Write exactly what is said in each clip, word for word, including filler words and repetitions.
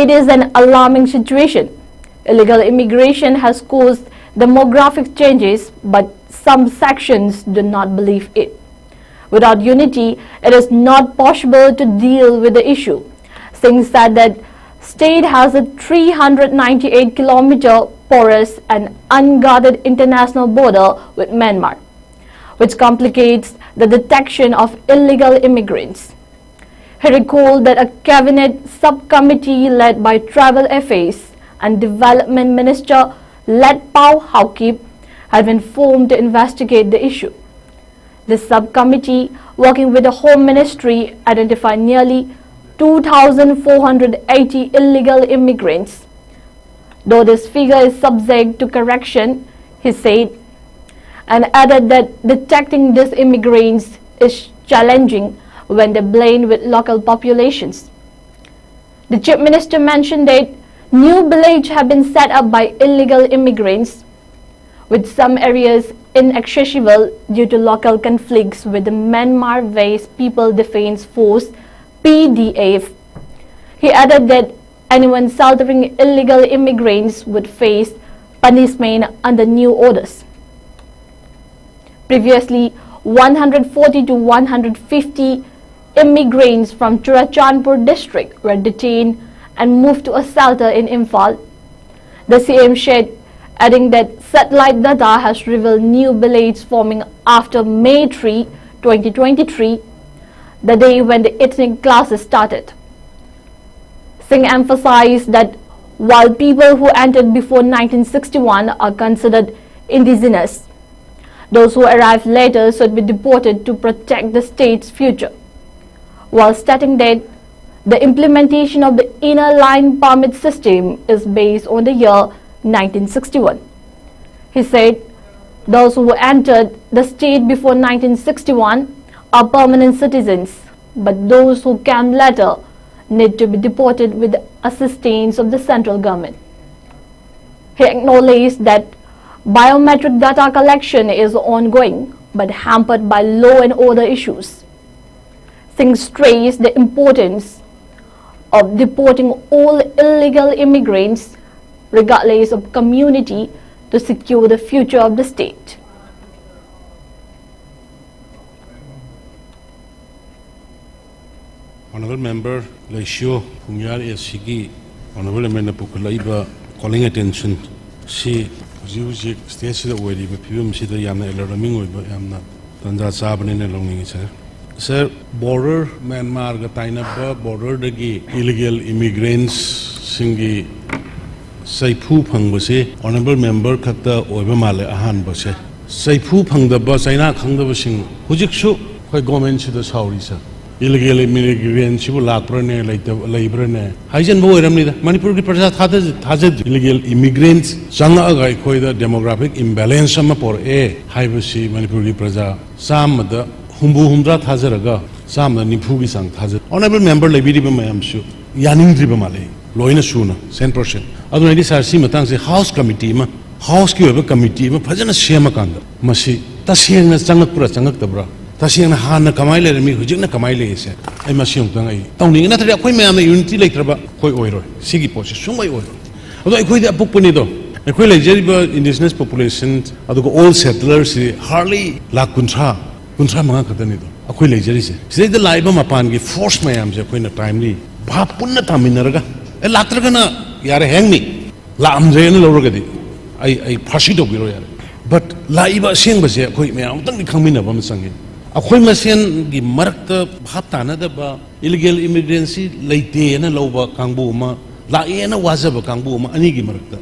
It is an alarming situation. Illegal immigration has caused demographic changes, but some sections do not believe it. Without unity, it is not possible to deal with the issue. Singh said that state has a three hundred ninety-eight kilometer porous and unguarded international border with Myanmar, which complicates the detection of illegal immigrants. He recalled that a cabinet subcommittee led by Tribal Affairs and Development Minister Letpao Haokip had been formed to investigate the issue. The subcommittee, working with the Home Ministry, identified nearly two thousand four hundred eighty illegal immigrants. Though this figure is subject to correction, he said, and added that detecting these immigrants is challenging when they blend with local populations. The Chief Minister mentioned that new villages have been set up by illegal immigrants, with some areas inaccessible due to local conflicts with the Myanmar-based People Defense Force, P D F. He added that anyone sheltering illegal immigrants would face punishment under new orders. Previously, one hundred forty to one hundred fifty immigrants from Churachandpur district were detained and moved to a shelter in Imphal. The C M said, adding that satellite data has revealed new villages forming after May three, twenty twenty-three, the day when the ethnic clashes started. Singh emphasized that while people who entered before nineteen sixty-one are considered indigenous, those who arrived later should be deported to protect the state's future, while stating that the implementation of the Inner Line Permit system is based on the year nineteen sixty-one. He said those who entered the state before nineteen sixty-one are permanent citizens, but those who came later need to be deported with the assistance of the central government. He acknowledged that biometric data collection is ongoing but hampered by law and order issues. Singh stressed the importance of deporting all illegal immigrants, regardless of community, to secure the future of the state. Honorable Member Leishiyo Phungyar A C ꯒꯤ Honorable Member ꯅ ꯄꯨꯈꯠꯂꯛꯏꯕ calling attention ꯁꯤ ꯍꯧꯖꯤꯛ ꯍꯧꯖꯤꯛ state ꯁꯤꯗ ꯑꯣꯏꯔꯤꯕ ꯐꯤꯕꯝꯁꯤꯗ ꯌꯥꯝꯅ alarming ꯑꯣꯏꯕ, ꯌꯥꯝꯅ ꯇꯟꯖꯥ ꯆꯥꯕꯅꯦꯅ ꯂꯧꯅꯤꯡꯉꯤ, sir꯫ Sir, border, ꯃ꯭ꯌꯥꯟꯃꯥꯔꯒ ꯇꯥꯏꯅꯕ border ꯗꯒꯤ illegal immigrants ꯁꯤꯡꯒꯤ ꯆꯩꯐꯨ ꯐꯪꯕꯁꯤ Honorable Member ꯈꯛꯇ ꯑꯣꯏꯕ ꯃꯥꯜꯂꯦ ꯑꯍꯥꯟꯕꯁꯦ꯫ ꯆꯩꯐꯨ ꯐꯪꯗꯕ, ꯆꯩꯅꯥ ꯈꯪꯗꯕꯁꯤꯡ ꯍꯧꯖꯤꯛꯁꯨ ꯑꯩꯈꯣꯏ government ꯁꯤꯗ ꯁꯥꯎꯔꯤ, sir꯫ Illegal immigrant ꯁꯤꯕꯨ ꯂꯥꯛꯄ꯭ꯔꯅꯦ, ꯂꯩꯇꯕ, ꯂꯩꯕ꯭ꯔꯅꯦ? ꯍꯥꯏꯖꯟꯕ ꯑꯣꯏꯔꯝꯅꯤꯗ꯫ ꯃꯅꯤꯄꯨꯔꯒꯤ ꯄ꯭ꯔꯖꯥ ꯊꯥꯖ-, ꯊꯥꯖꯗ꯭ꯔꯤ꯫ Illegal immigrants ꯆꯪꯉꯛꯑꯒ ꯑꯩꯈꯣꯏꯗ demographic imbalance ꯑꯃ ꯄꯣꯔꯛꯑꯦ ꯍꯥꯏꯕꯁꯤ ꯃꯅꯤꯄꯨꯔꯒꯤ ꯄ꯭ꯔꯖꯥ ꯆꯥꯝꯃꯗ ꯍꯨꯝꯐꯨ ꯍꯨꯝꯗ꯭ꯔꯥ ꯊꯥꯖꯔꯒ ꯆꯥꯝꯃꯗ ꯅꯤꯐꯨꯒꯤ ꯆꯥꯡ ꯊꯥꯖꯩ꯫ Honorable Member ꯂꯩꯕꯤꯔꯤꯕ ꯃꯌꯥꯝꯁꯨ ꯌꯥꯅꯤꯡꯗ꯭ꯔꯤꯕ ꯃꯥꯜꯂꯦ, ꯂꯣꯏꯅ ꯁꯨꯅ, cent percent꯫ ꯑꯗꯨꯅ ꯑꯩꯗꯤ, sir, ꯁꯤ ꯃꯇꯥꯡꯁꯦ House Committee ꯑꯃ, House ꯀꯤ ꯑꯣꯏꯕ committee ꯑꯃ ꯐꯖꯅ ꯁꯦꯝꯃꯀꯥꯟꯗ ꯃꯁꯤ ꯇꯁꯦꯡꯅ ꯆꯪꯉꯛꯄ꯭ꯔꯥ ꯆꯪꯉꯛꯇꯕ꯭ꯔꯥ, ꯇꯁꯦꯡꯅ ꯍꯥꯟꯅ ꯀꯃꯥꯏꯅ ꯂꯩꯔꯝꯃꯤ, ꯍꯧꯖꯤꯛꯅ ꯀꯃꯥꯏꯅ ꯂꯩꯔꯤꯁꯦ, ꯑꯩ ꯃꯁꯤ ꯑꯃꯨꯛꯇꯪ ꯑꯩ ꯇꯧꯅꯤꯡꯉꯤ꯫ ꯅꯠꯇ꯭ꯔꯗꯤ ꯑꯩꯈꯣꯏ ꯃꯌꯥꯝꯅ unity ꯂꯩꯇ꯭ꯔꯕ ꯑꯩꯈꯣꯏ ꯑꯣꯏꯔꯣꯏ, ꯁꯤꯒꯤ ꯄꯣꯠꯁꯦ ꯁꯨꯡꯑꯣꯏ ꯑꯣꯏꯔꯣꯏ꯫ ꯑꯗꯣ ꯑꯩꯈꯣꯏꯗꯤ ꯑꯄꯨꯛꯄꯅꯤꯗꯣ, ꯑꯩꯈꯣꯏ ꯂꯩꯖꯔꯤꯕ indigenous population ꯑꯗꯨꯒ old settlers ꯁꯤ hardly ꯂꯥꯈ ꯀꯨꯟꯊ꯭ꯔꯥ, ꯀꯨꯟꯊ꯭ꯔꯥ ꯃꯉꯥ ꯈꯛꯇꯅꯤꯗꯣ ꯑꯩꯈꯣꯏ ꯂꯩꯖꯔꯤꯁꯦ꯫ ꯁꯤꯗꯩꯗ ꯂꯥꯛꯏꯕ ꯃꯄꯥꯟꯒꯤ force ꯃꯌꯥꯝꯁꯦ ꯑꯩꯈꯣꯏꯅ timely ꯚꯥꯞ ꯄꯨꯟꯅ ꯇꯥꯃꯤꯟꯅꯔꯒ, ꯑꯦ, ꯂꯥꯛꯇ꯭ꯔꯒꯅ ꯌꯥꯔꯦ, hang me, ꯂꯥꯛꯑꯝꯗ꯭ꯔꯦꯅ ꯂꯧꯔꯒꯗꯤ ꯑꯩ, ꯑꯩ ꯐꯥꯁꯤ ꯇꯧꯕꯤꯔꯣ ꯌꯥꯔꯦ꯫ But ꯂꯥꯛꯏꯕ ꯑꯁꯦꯡꯕꯁꯦ ꯑꯩꯈꯣꯏ ꯃꯌꯥꯝ ꯑꯃꯨꯛꯇꯪꯗꯤ ꯈꯪꯃꯤꯟꯅꯕ ꯑꯃ ꯆꯪꯉꯤ꯫ ꯑꯩꯈꯣꯏ ꯃꯁꯦꯟꯒꯤ ꯃꯔꯛꯇ ꯚꯥꯞ ꯇꯥꯅꯗꯕ, illegal immigrants ꯁꯤ ꯂꯩꯇꯦꯅ ꯂꯧꯕ ꯀꯥꯡꯕꯨ ꯑꯃ, ꯂꯥꯛꯑꯦꯅ ꯋꯥꯖꯕ ꯀꯥꯡꯕꯨ ꯑꯃ, ꯑꯅꯤꯒꯤ ꯃꯔꯛꯇ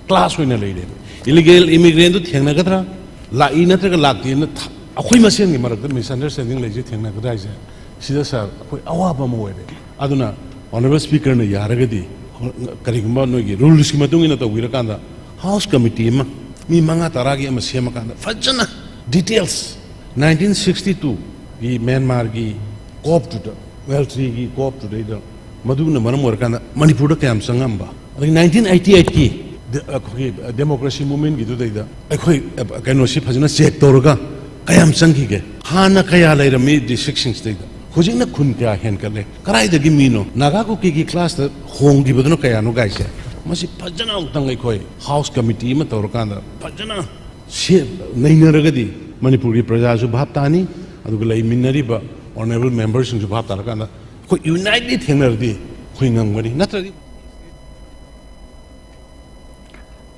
clash ꯑꯣꯏꯅ ꯂꯩꯔꯦꯕ꯫ Illegal immigrant ꯗꯨ ꯊꯦꯡꯅꯒꯗ꯭ꯔꯥ, ꯂꯥꯛꯏ ꯅꯠꯇ꯭ꯔꯒ ꯂꯥꯛꯇꯦꯅ ꯊ-, ꯑꯩꯈꯣꯏ ꯃꯁꯦꯟꯒꯤ ꯃꯔꯛꯇ misunderstanding ꯂꯩꯁꯦ ꯊꯦꯡꯅꯒꯗ꯭ꯔꯥ ꯍꯥꯏꯁꯦ, ꯁꯤꯗ, sir, ꯑꯩꯈꯣꯏ ꯑꯋꯥꯕ ꯑꯃ ꯑꯣꯏꯔꯦ꯫ ꯑꯗꯨꯅ Honorable Speaker ꯅ ꯌꯥꯔꯒꯗꯤ, ꯀꯔꯤꯒꯨꯝꯕ ꯅꯣꯏꯒꯤ rules ꯀꯤ ꯃꯇꯨꯡ ꯏꯟꯅ ꯇꯧꯕꯤꯔꯀꯥꯟꯗ, House Committee ꯑꯃ, ꯃꯤ ꯃꯉꯥ ꯇꯔꯥꯒꯤ ꯑꯃ ꯁꯦꯝꯃꯀꯥꯟꯗ ꯐꯖꯅ details, nineteen sixty two ꯒꯤ ꯃ꯭ꯌꯥꯟꯃꯥꯔꯒꯤ coup ꯇꯨꯗ, ꯃꯤꯂꯤꯇꯔꯤꯒꯤ coup ꯇꯨꯗꯩꯗ, ꯃꯗꯨꯅ ꯃꯔꯝ ꯑꯣꯏꯔꯀꯥꯟꯗ ꯃꯅꯤꯄꯨꯔꯗ ꯀꯌꯥꯝ ꯆꯪꯉꯝꯕ, ꯑꯗꯒꯤ nineteen eighty eight ꯀꯤ ꯗ-, ꯑꯩꯈꯣꯏꯒꯤ democracy movement ꯀꯤꯗꯨꯗꯩꯗ ꯑꯩꯈꯣꯏ, ꯑ, ꯀꯩꯅꯣꯁꯤ ꯐꯖꯅ check ꯇꯧꯔꯒ ꯀꯌꯥꯝ ꯆꯪꯈꯤꯒꯦ, ꯍꯥꯟꯅ ꯀꯌꯥ ꯂꯩꯔꯝꯃꯤ district ꯁꯤꯡꯁꯤꯗꯩꯗ, ꯍꯧꯖꯤꯛꯅ ꯈꯨꯟ ꯀꯌꯥ ꯍꯦꯟꯒꯠꯂꯦ? ꯀꯗꯥꯏꯗꯒꯤ ꯃꯤꯅꯣ? ꯅꯥꯒꯥ ꯀꯨꯀꯤꯒꯤ ꯀ꯭ꯂꯥꯁꯇ ꯍꯣꯡꯈꯤꯕꯗꯨꯅ ꯀꯌꯥꯅꯣ ꯒꯥꯏꯁꯦ? ꯃꯁꯤ ꯐꯖꯅ ꯑꯃꯨꯛꯇꯪ ꯑꯩꯈꯣꯏ ꯍꯥꯎꯁ ꯀꯃꯤꯇꯤ ꯑꯃ ꯇꯧꯔꯀꯥꯟꯗ ꯐꯖꯅ ꯁꯦ ꯅꯩꯅꯔꯒꯗꯤ ꯃꯅꯤꯄꯨꯔꯒꯤ ꯄ꯭ꯔꯖꯥꯁꯨ ꯚꯥꯞ ꯇꯥꯅꯤ, ꯑꯗꯨꯒ ꯂꯩꯃꯤꯟꯅꯔꯤꯕ ꯑꯣꯅꯔꯦꯕꯜ ꯃꯦꯝꯕꯔꯁꯤꯡꯁꯨ ꯚꯥꯞ ꯇꯥꯔꯀꯥꯟꯗ ꯑꯩꯈꯣꯏ ꯌꯨꯅꯥꯏꯠꯂꯤ ꯊꯦꯡꯅꯔꯗꯤ ꯑꯩꯈꯣꯏ ꯉꯝꯒꯅꯤ꯫ ꯅꯠꯇ꯭ꯔꯗꯤ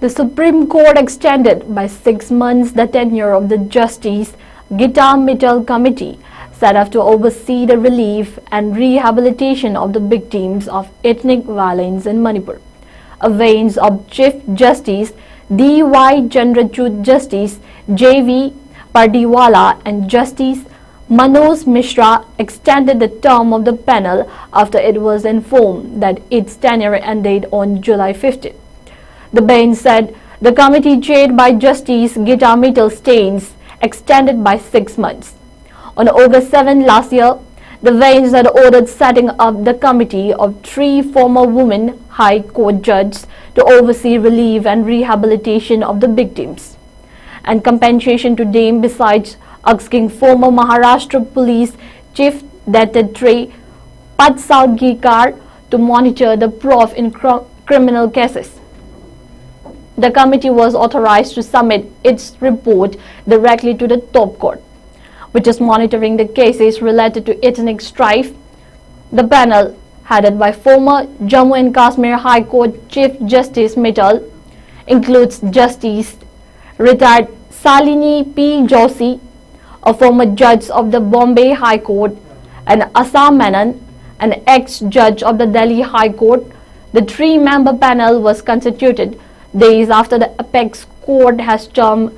The Supreme Court extended by six months the tenure of the Justice Gita Mittal Committee, set up to oversee the relief and rehabilitation of the victims of ethnic violence in Manipur. A bench of Chief Justice D Y Chandrachud, Justice J V Pardiwala, and Justice Manoj Mishra extended the term of the panel after it was informed that its tenure ended on July fifteenth. The bench said the committee chaired by Justice Gita Mittal stands extended by six months. On August seventh last year, the bench had ordered setting up the committee of three former women High Court judges to oversee relief and rehabilitation of the victims and compensation to them, besides asking former Maharashtra Police Chief Dattatray Patsagikar to monitor the prof in cr- criminal cases. The committee was authorized to submit its report directly to the top court, which is monitoring the cases related to ethnic strife. The panel, headed by former Jammu and Kashmir High Court Chief Justice Mittal, includes Justice retired Shalini P Joshi, a former judge of the Bombay High Court, and Asha Menon, an ex-judge of the Delhi High Court. The three-member panel was constituted days after the apex court has termed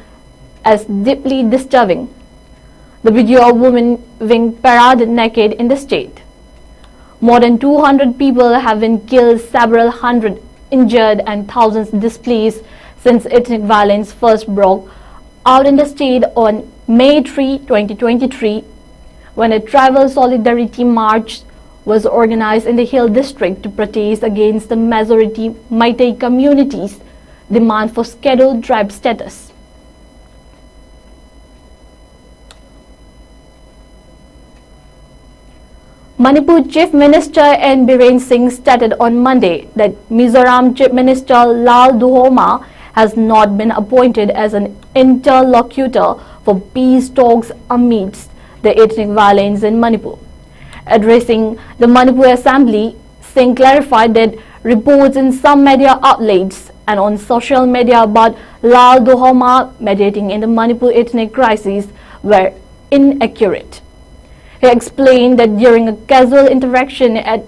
as deeply disturbing the video of women being paraded naked in the state. More than two hundred people have been killed, several hundred injured, and thousands displaced since ethnic violence first broke out in the state on May three, twenty twenty-three, when a tribal solidarity march was organized in the Hill District to protest against the majority Meitei community's demand for scheduled tribe status. Manipur Chief Minister N Biren Singh stated on Monday that Mizoram Chief Minister Lal Duhoma has not been appointed as an interlocutor for peace talks amidst the ethnic violence in Manipur. Addressing the Manipur Assembly, Singh clarified that reports in some media outlets and on social media about Lal Duhoma mediating in the Manipur ethnic crisis were inaccurate. He explained that during a casual interaction at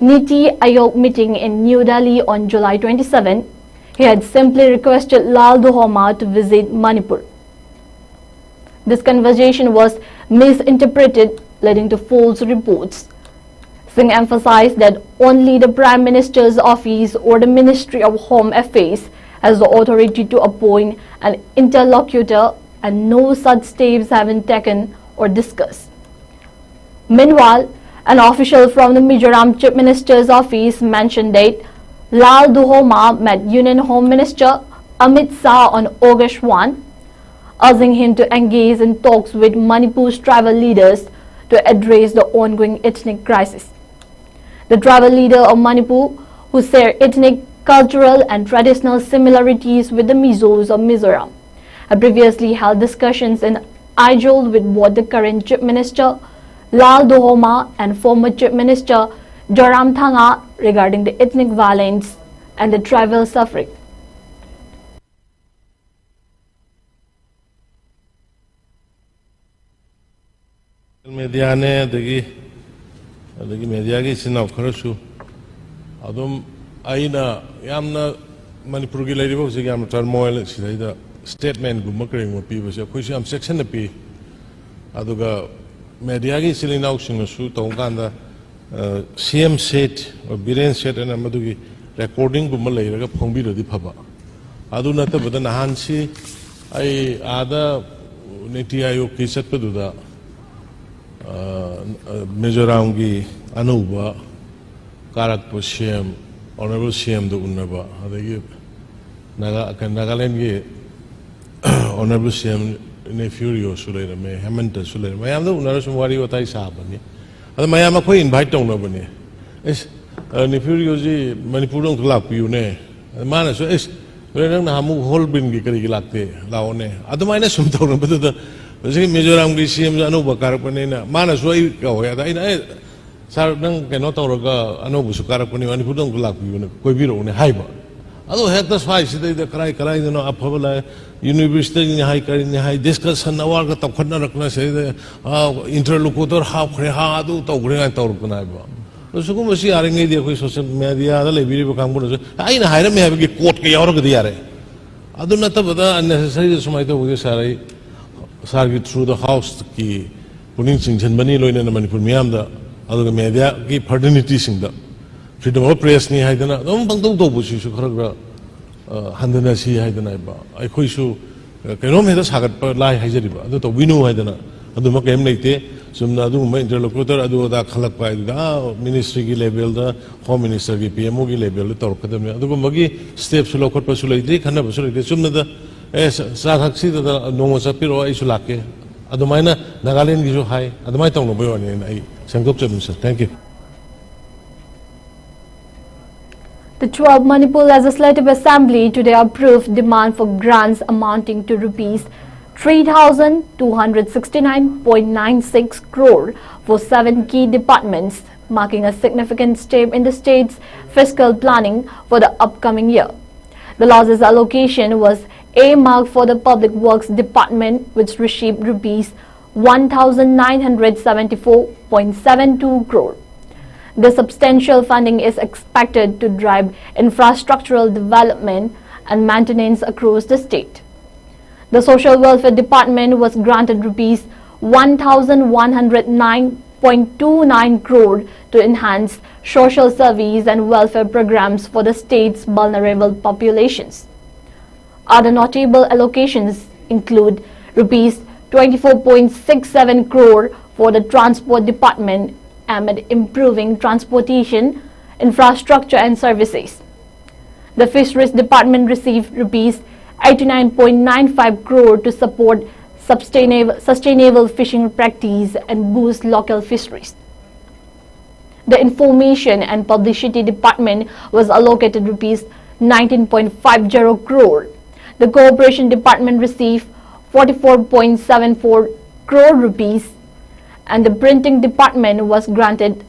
Niti Aayog meeting in New Delhi on July twenty-seven, he had simply requested Lal Duhoma to visit Manipur. This conversation was misinterpreted, leading to false reports. Singh emphasized that only the Prime Minister's office or the Ministry of Home Affairs has the authority to appoint an interlocutor, and no such steps have been taken or discussed. Meanwhile, an official from the Mizoram Chief Minister's office mentioned that Lal Duhoma met Union Home Minister Amit Shah on August first, urging him to engage in talks with Manipur's tribal leaders to address the ongoing ethnic crisis. The tribal leader of Manipur, who share ethnic, cultural, and traditional similarities with the Mizos of Mizoram, had previously held discussions in Aizawl with both the current Chief Minister Lal Duhoma and former Chief Minister Zoramthanga regarding the ethnic violence and the tribal suffering. ꯃꯦꯗꯤꯌꯥꯅꯦ, ꯑꯗꯒꯤ ꯑꯗꯒꯤ ꯃꯦꯗꯤꯌꯥꯒꯤ ꯏꯆꯤꯟ ꯏꯅꯥꯎ ꯈꯔꯁꯨ ꯑꯗꯨꯝ, ꯑꯩꯅ ꯌꯥꯝꯅ ꯃꯅꯤꯄꯨꯔꯒꯤ ꯂꯩꯔꯤꯕ ꯍꯧꯖꯤꯛ ꯌꯥꯝꯅ ꯇꯔꯃꯣꯏꯜ ꯁꯤꯗꯩꯗ ꯁ꯭ꯇꯦꯠꯃꯦꯟꯒꯨꯝꯕ ꯀꯔꯤꯒꯨꯝꯕ ꯄꯤꯕꯁꯦ ꯑꯩꯈꯣꯏꯁꯨ ꯌꯥꯝ ꯆꯦꯛꯁꯤꯟꯅ ꯄꯤ꯫ ꯑꯗꯨꯒ ꯃꯦꯗꯤꯌꯥꯒꯤ ꯏꯆꯤꯜ ꯏꯅꯥꯎꯁꯤꯡꯅꯁꯨ ꯇꯧꯕ ꯀꯥꯟꯗ, ꯁꯤ ꯑꯦꯝ ꯁꯦꯠ, ꯕꯤꯔꯦꯟ ꯁꯦꯠ ꯍꯥꯏꯅ ꯃꯗꯨꯒꯤ ꯔꯦꯀꯣꯔꯗꯤꯡꯒꯨꯝꯕ ꯂꯩꯔꯒ ꯐꯣꯡꯕꯤꯔꯗꯤ ꯐꯕ꯫ ꯑꯗꯨ ꯅꯠꯇꯕꯗ ꯅꯍꯥꯟꯁꯤ ꯑꯩ ꯑꯥꯗ ꯅꯤꯇꯤ ꯑꯥꯌꯣꯒꯀꯤ ꯆꯠꯄꯗꯨꯗ, ꯑ, ꯃꯤꯖꯣꯔꯥꯝꯒꯤ ꯑꯅꯧꯕ ꯀꯥꯔꯛꯄ ꯁꯤ ꯑꯦꯝ, ꯑꯣꯅꯔꯦꯕꯜ ꯁꯤ ꯑꯦꯝꯗ ꯎꯅꯕ, ꯑꯗꯒꯤ ꯅꯥꯒꯥ-, ꯀꯩꯅꯣ, ꯅꯥꯒꯥꯂꯦꯟꯒꯤ ꯑꯣꯅꯔꯦꯕꯜ ꯁꯤ ꯑꯦꯝ ꯅꯦꯐ꯭ꯌꯨ ꯔꯤꯑꯣꯁꯨ ꯂꯩꯔꯝꯃꯦ, ꯍꯦꯃꯟꯇꯁꯨ ꯂꯩꯔꯝꯃꯦ, ꯃꯌꯥꯝꯗ ꯎꯅꯔ ꯁꯨꯝ ꯋꯥꯔꯤ ꯋꯥꯇꯥꯏ ꯁꯥꯕꯅꯤ꯫ ꯑꯗ ꯃꯌꯥꯝ ꯑꯩꯈꯣꯏ ꯏꯟꯚꯥꯏꯠ ꯇꯧꯅꯕꯅꯦ꯫ ꯑꯦꯁ, ꯅꯤꯐꯤꯔꯤꯌꯣꯁꯤ ꯃꯅꯤꯄꯨꯔꯗ ꯑꯃꯨꯛꯇ ꯂꯥꯛꯄꯤꯌꯨꯅꯦ꯫ ꯃꯥꯅꯁꯨ, "ꯑꯦꯁ, ꯅꯪ ꯅꯍꯥꯟꯃꯨꯛ ꯍꯣꯔꯟꯕꯤꯜꯒꯤ ꯀꯔꯤꯒꯤ ꯂꯥꯛꯇꯦ? ꯂꯥꯛꯑꯣꯅꯦ"꯫ ꯑꯗꯨꯃꯥꯏꯅ ꯁꯨꯝ ꯇꯧꯅꯕꯗꯨꯗ ꯍꯧꯖꯤꯛꯀꯤ ꯃꯤꯖꯣꯔꯥꯝꯒꯤ ꯁꯤ ꯑꯦꯝꯁꯨ ꯑꯅꯧꯕ ꯀꯥꯔꯛꯄꯅꯤꯅ ꯃꯥꯅꯁꯨ ꯑꯩ ꯀꯧꯋꯦ꯫ ꯑꯗ ꯑꯩꯅ, "ꯑꯦ, ꯁꯥꯔ, ꯅꯪ ꯀꯩꯅꯣ ꯇꯧꯔꯒ ꯑꯅꯧꯕꯁꯨ ꯀꯥꯔꯛꯄꯅꯤ, ꯃꯅꯤꯄꯨꯔꯗ ꯑꯃꯨꯛꯇ ꯂꯥꯛꯄꯤꯌꯨꯅꯦ, ꯀꯣꯏꯕꯤꯔꯛꯎꯅꯦ" ꯍꯥꯏꯕ꯫ ꯑꯗꯣ ꯍꯦꯛꯇ ꯁ꯭ꯋꯥꯏꯁꯤꯗꯩꯗ ꯀꯔꯥꯏ ꯀꯔꯥꯏꯗꯅꯣ ꯑꯐꯕ ꯂꯥꯏ, ꯌꯨꯅꯤꯚꯔꯁꯤꯇꯤꯅꯤ ꯍꯥꯏ, ꯀꯔꯤꯅꯤ ꯍꯥꯏ, ꯗꯤꯁꯀꯁꯟ ꯑꯋꯥꯔꯒ ꯇꯧꯈꯠꯅꯔꯛꯇꯅ ꯁꯤꯗꯩꯗ, ꯑꯥ, ꯏꯟꯇꯔꯂꯣꯀꯨꯇꯔ ꯍꯥꯞꯈ꯭ꯔꯦ, ꯍꯥ, ꯑꯗꯨ ꯇꯧꯈ꯭ꯔꯦ ꯀꯥꯏꯅ ꯇꯧꯔꯛꯇꯅ ꯍꯥꯏꯕ꯫ ꯑꯗꯣ ꯁꯤꯒꯨꯝꯕꯁꯤ ꯌꯥꯔꯤꯉꯩꯗꯤ ꯑꯩꯈꯣꯏ ꯁꯣꯁꯤꯌꯦꯜ ꯃꯦꯗꯤꯌꯥꯗ ꯂꯩꯕꯤꯔꯤꯕ ꯀꯥꯡꯕꯨꯅꯁꯨ ꯑꯩꯅ ꯍꯥꯏꯔꯝꯃꯦ ꯍꯥꯏꯕꯒꯤ ꯀꯣꯠꯀ ꯌꯥꯎꯔꯒꯗꯤ ꯌꯥꯔꯦ꯫ ꯑꯗꯨ ꯅꯠꯇꯕꯗ unnecessary ꯁꯨꯃꯥꯏꯅ ꯇꯧꯕꯁꯦ ꯁꯥꯔ, ꯑꯩ ꯁꯥꯔꯒꯤ through the houseꯀꯤ ꯄꯨꯛꯅꯤꯡ ꯆꯤꯡꯁꯤꯟꯕꯅꯤ, ꯂꯣꯏꯅꯅ ꯃꯅꯤꯄꯨꯔ ꯃꯤꯌꯥꯝꯗ, ꯑꯗꯨꯒ ꯃꯦꯗꯤꯌꯥꯒꯤ fraternityꯁꯤꯡꯗ, freedom of pressꯅꯤ ꯍꯥꯏꯗꯅ ꯑꯗꯨꯝ ꯄꯪꯇꯧ ꯇꯧꯕꯁꯤꯁꯨ ꯈꯔ ꯈꯔ, ꯑ, ꯍꯟꯊꯅꯁꯤ ꯍꯥꯏꯗꯅ ꯍꯥꯏꯕ꯫ ꯑꯩꯈꯣꯏꯁꯨ, ꯑ, ꯀꯩꯅꯣꯝ ꯍꯦꯛꯇ ꯁꯥꯒꯠꯄ ꯂꯥꯏ ꯍꯥꯏꯖꯔꯤꯕ, ꯑꯗꯨ ꯇꯧꯕꯤꯅꯨ ꯍꯥꯏꯗꯅ꯫ ꯑꯗꯨꯃꯛ ꯀꯔꯤꯝ ꯂꯩꯇꯦ꯫ ꯆꯨꯝꯅ ꯑꯗꯨꯒꯨꯝꯕ ꯏꯟꯇꯔꯂꯣꯀ꯭ꯌꯨꯇꯔ ꯑꯗꯨ ꯑꯗꯥ ꯈꯜꯂꯛꯄ ꯍꯥꯏꯗꯨꯗꯤ, ꯑꯥ, ꯃꯤꯅꯤꯁꯇ꯭ꯔꯤꯒꯤ ꯂꯦꯚꯦꯜꯗ, ꯍꯣꯝ ꯃꯤꯅꯤꯁꯇꯔꯒꯤ, ꯄꯤ ꯑꯦꯝ ꯑꯣꯒꯤ ꯂꯦꯚꯦꯜꯗ ꯇꯧꯔꯛꯀꯗꯕꯅꯤ꯫ ꯑꯗꯨꯒꯨꯝꯕꯒꯤ ꯁ꯭ꯇꯦꯞꯁꯨ ꯂꯧꯈꯠꯄꯁꯨ ꯂꯩꯇ꯭ꯔꯤ, ꯈꯟꯅꯕꯁꯨ ꯂꯩꯇ꯭ꯔꯤ꯫ ꯆꯨꯝꯅꯗ, "ꯑꯦ, ꯆꯥ-, ꯆꯥ ꯊꯛꯁꯤꯗ ꯅꯣꯡꯃ ꯆꯠꯄꯤꯔꯛꯑꯣ, ꯑꯩꯁꯨ ꯂꯥꯛꯀꯦ", ꯑꯗꯨꯃꯥꯏꯅ ꯅꯥꯒꯥꯂꯦꯟꯒꯤꯁꯨ ꯍꯥꯏ꯫ ꯑꯗꯨꯃꯥꯏꯅ ꯇꯧꯅꯕꯒꯤ ꯋꯥꯅꯤ꯫ ꯑꯩꯅ, ꯑꯩ ꯁꯦꯡꯗꯣꯛꯆꯕꯅꯤ, ꯁꯥꯔ꯫ Thank you. The twelfth Manipur Legislative Assembly today approved demand for grants amounting to rupees three thousand two hundred sixty-nine point nine six crore for seven key departments, marking a significant step in the state's fiscal planning for the upcoming year. The largest allocation was earmarked for the Public Works Department, which received rupees one thousand nine hundred seventy-four point seven two crore. This substantial funding is expected to drive infrastructural development and maintenance across the state. The Social Welfare Department was granted rupees one thousand one hundred nine point two nine crore to enhance social service and welfare programs for the state's vulnerable populations. Other notable allocations include rupees twenty-four point six seven crore for the Transport Department amid improving transportation infrastructure and services. The Fisheries Department received rupees eighty-nine point nine five crore to support sustainable, sustainable fishing practice and boost local fisheries. The Information and Publicity Department was allocated rupees nineteen point five zero crore. The Cooperation Department received forty-four point seven four crore rupees, and the Printing Department was granted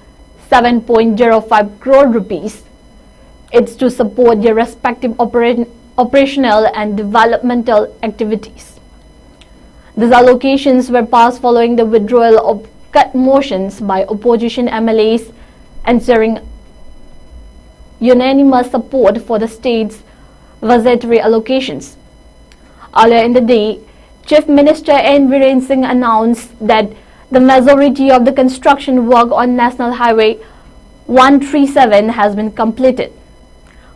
seven point zero five crore rupees. It's to support their respective operation, operational and developmental activities. These allocations were passed following the withdrawal of cut motions by opposition M L As, ensuring unanimous support for the state's budgetary allocations. Earlier in the day, Chief Minister N Biren Singh announced that the majority of the construction work on National Highway one three seven has been completed.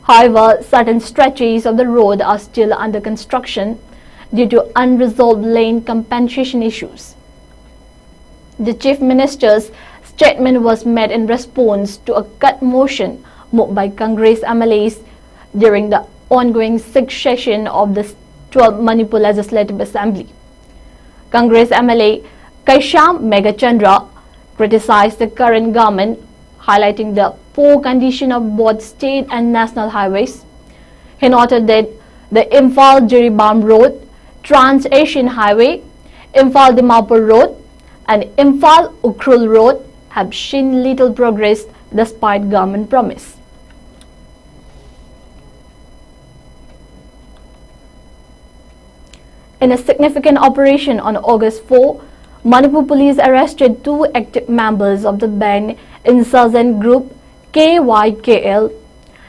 However, certain stretches of the road are still under construction due to unresolved land compensation issues. The Chief Minister's statement was made in response to a cut motion moved by Congress M L As during the ongoing sixth session of the twelfth Manipur Legislative Assembly. Congress M L A Kaisham Meghachandra criticized the current government, highlighting the poor condition of both state and national highways. He noted that the Imphal Jiribam Road, Trans Asian Highway, Imphal Dimapur Road, and Imphal Ukhrul Road have seen little progress despite government promise. In a significant operation on August four, Manipur police arrested two active members of the banned insurgent group K Y K L.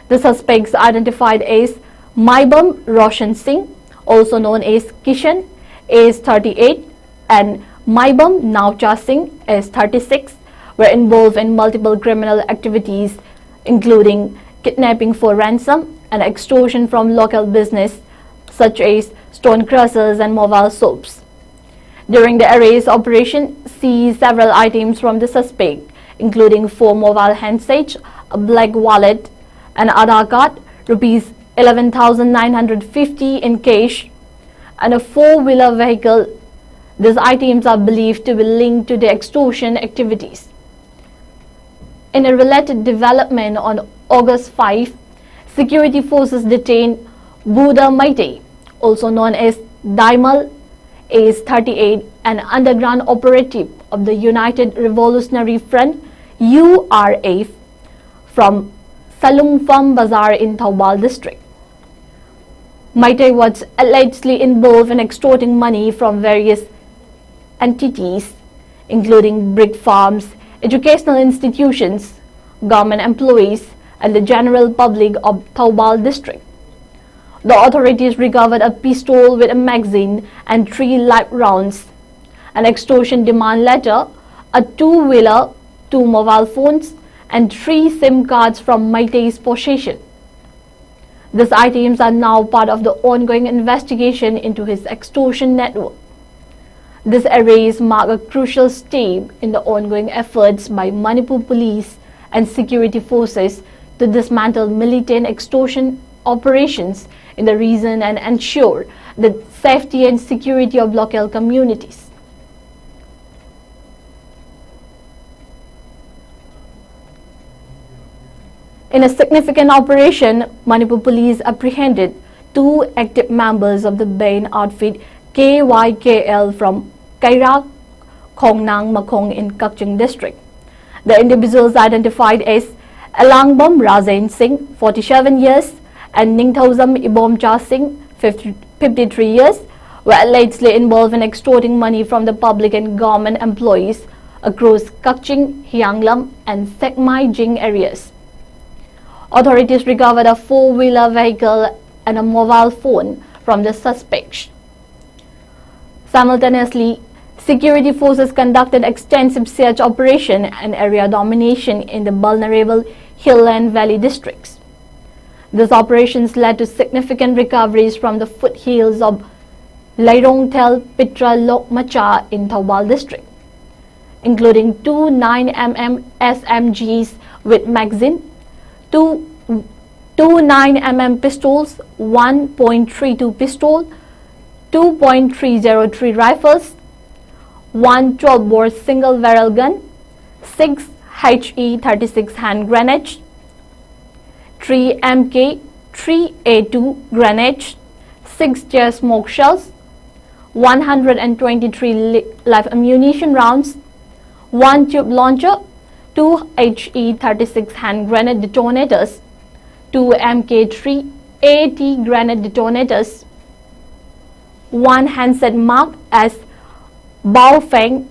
The suspects identified as Maibam Roshan Singh, also known as Kishan, age thirty-eight, and Maibam Naucha Singh, age thirty-six, were involved in multiple criminal activities, including kidnapping for ransom and extortion from local business such as stone crushers and mobile shops. During the arrest operation, seized several items from the suspect, including four mobile handsets, a black wallet, an Aadhaar card, rupees eleven thousand nine hundred fifty in cash, and a four-wheeler vehicle. These items are believed to be linked to the extortion activities. In a related development, on August five, security forces detained Buddha Meitei, also known as Daimal, age thirty-eight, an underground operative of the United Revolutionary Front, U R F, from Salungpham Bazar in Thoubal district. Meitei was allegedly involved in extorting money from various entities, including brick farms, educational institutions, government employees, and the general public of Thoubal district. The authorities recovered a pistol with a magazine and three live rounds, an extortion demand letter, a two-wheeler, two mobile phones, and three SIM cards from Meitei's possession. These items are now part of the ongoing investigation into his extortion network. These arrests mark a crucial step in the ongoing efforts by Manipur police and security forces to dismantle militant extortion operations in the region and ensure the safety and security of local communities. In a significant operation, Manipur police apprehended two active members of the band outfit K Y K L from Kairak Khongnang Makhong in Kakching district. The individuals identified as Alangbam Rajen Singh, forty-seven years, and Ningthoujam Ibomcha Singh, fifty, fifty-three years, were allegedly involved in extorting money from the public and government employees across Kakching, Hianglam, and Sekmai Jing areas. Authorities recovered a four-wheeler vehicle and a mobile phone from the suspects. Simultaneously, security forces conducted extensive search operation and area domination in the vulnerable hill and valley districts. These operations led to significant recoveries from the foothills of Leirongthel Pitra Lokmacha in Thoubal district, including two nine M M S M Gs with magazine, two, two nine M M pistols, one point three two pistol, two point three zero three rifles, one twelve bore single barrel gun, six H E thirty-six hand grenades, three M K three A two grenades, six chair smoke shells, one hundred twenty-three li- live ammunition rounds, one tube launcher, two H E thirty-six hand grenade detonators, two M K three A T grenade detonators, one handset marked as Baofeng.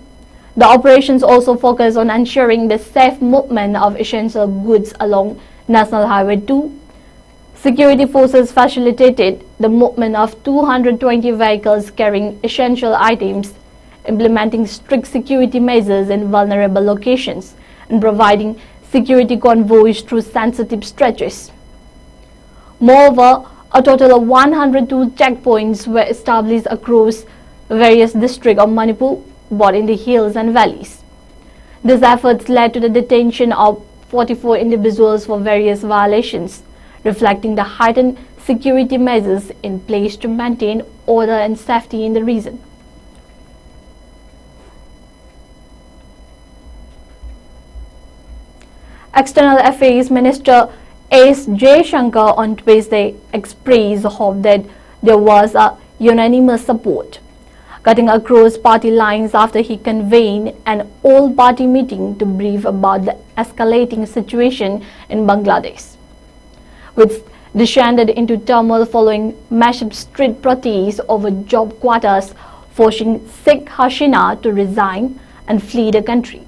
The operations also focus on ensuring the safe movement of essential goods along National Highway two. Security forces facilitated the movement of two hundred twenty vehicles carrying essential items, implementing strict security measures in vulnerable locations, and providing security convoys through sensitive stretches. Moreover, a total of one hundred two checkpoints were established across various districts of Manipur, both in the hills and valleys. These efforts led to the detention of forty-four individuals for various violations, reflecting the heightened security measures in place to maintain order and safety in the region. External Affairs Minister S Jaishankar on Tuesday expressed hope that there was a unanimous support, cutting across party lines after he convened an all-party meeting to brief about the escalating situation in Bangladesh, which descended into turmoil following massive street protests over job quotas, forcing Sheikh Hasina to resign and flee the country.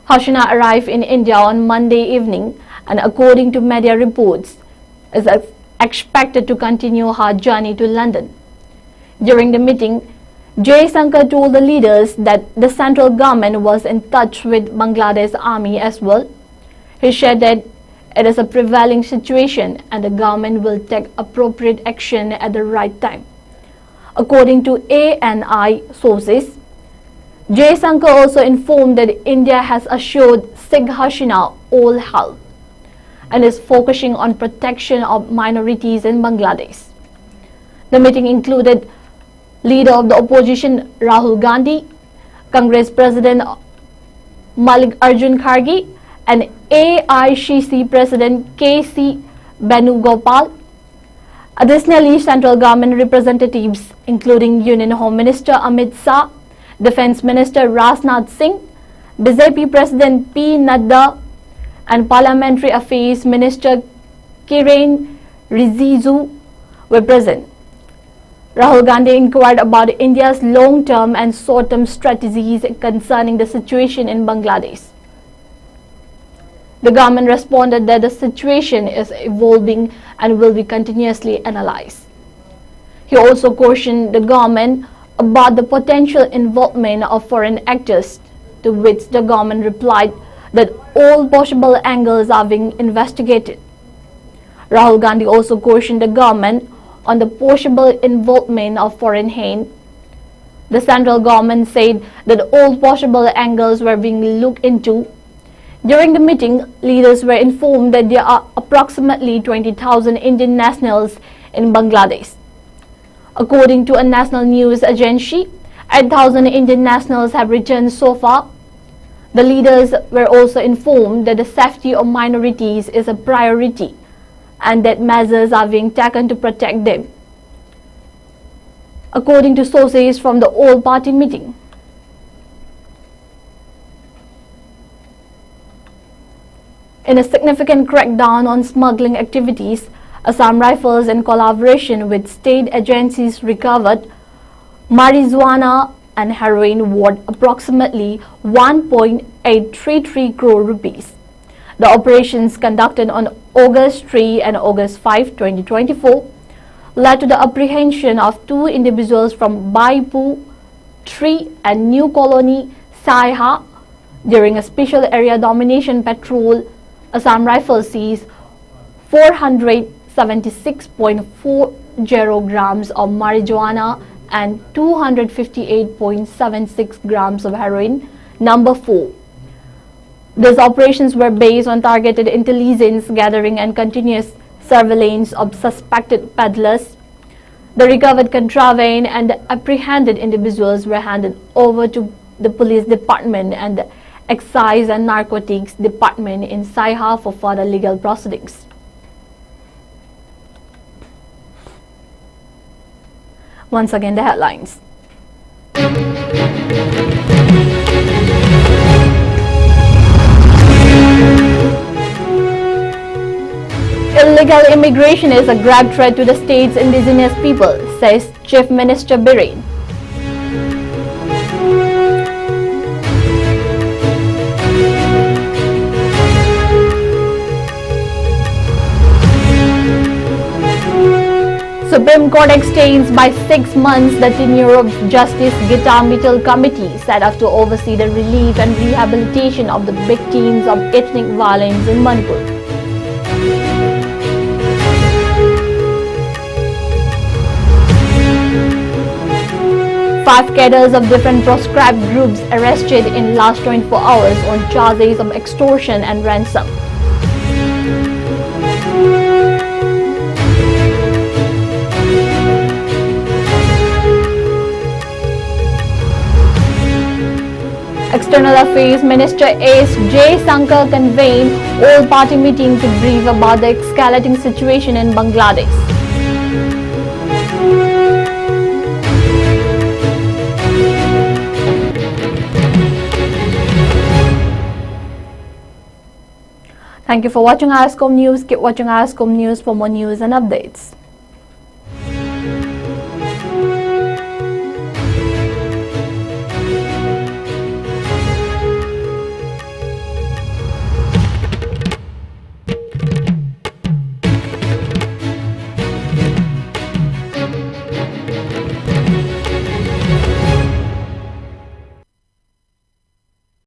Hasina arrived in India on Monday evening, and according to media reports, is ex- expected to continue her journey to London. During the meeting, Jaishankar told the leaders that the central government was in touch with Bangladesh army as well. He said that it is a prevailing situation and the government will take appropriate action at the right time. According to A N I sources, Jaishankar also informed that India has assured Sheikh Hasina all help and is focusing on protection of minorities in Bangladesh. The meeting included leader of the opposition Rahul Gandhi, Congress President Mallikarjun Kharge, and A I C C President K C Venugopal. Additionally, central government representatives, including Union Home Minister Amit Shah, Defense Minister Rajnath Singh, B J P President P Nadda, and Parliamentary Affairs Minister Kiren Rijiju, were present. Rahul Gandhi inquired about India's long-term and short-term strategies concerning the situation in Bangladesh. The government responded that the situation is evolving and will be continuously analyzed. He also cautioned the government about the potential involvement of foreign actors, to which the government replied that all possible angles are being investigated. Rahul Gandhi also cautioned the government on the possible involvement of foreign hand. The central government said that all possible angles were being looked into. During the meeting, leaders were informed that there are approximately twenty thousand Indian nationals in Bangladesh. According to a national news agency, eight thousand Indian nationals have returned so far. The leaders were also informed that the safety of minorities is a priority and that measures are being taken to protect them, according to sources from the all-party meeting. In a significant crackdown on smuggling activities, Assam Rifles, in collaboration with state agencies, recovered marijuana and heroin worth approximately one point eight three three crore rupees. The operations, conducted on August three and August five, twenty twenty-four, led to the apprehension of two individuals from Baipu three and New Colony, Saiha, during a special area domination patrol. Assam Rifles seized four hundred seventy-six point four zero grams of marijuana and two hundred fifty-eight point seven six grams of heroin, number four. These operations were based on targeted intelligence gathering and continuous surveillance of suspected peddlers. The recovered contraband and the apprehended individuals were handed over to the police department and the Excise and Narcotics Department in Saiha for further legal proceedings. Once again, the headlines. Illegal immigration is a grave threat to the state's indigenous people, says Chief Minister Biren. Supreme Court extends by six months the tenure of Justice Gita Mittal Committee, set up to oversee the relief and rehabilitation of the victims of ethnic violence in Manipur. Five cadres of different proscribed groups arrested in last twenty-four hours on charges of extortion and ransom. External Affairs Minister S Jaishankar convened all-party meeting to brief about the escalating situation in Bangladesh. Thank you for watching Ascom News. Keep watching Ascom News for more news and updates.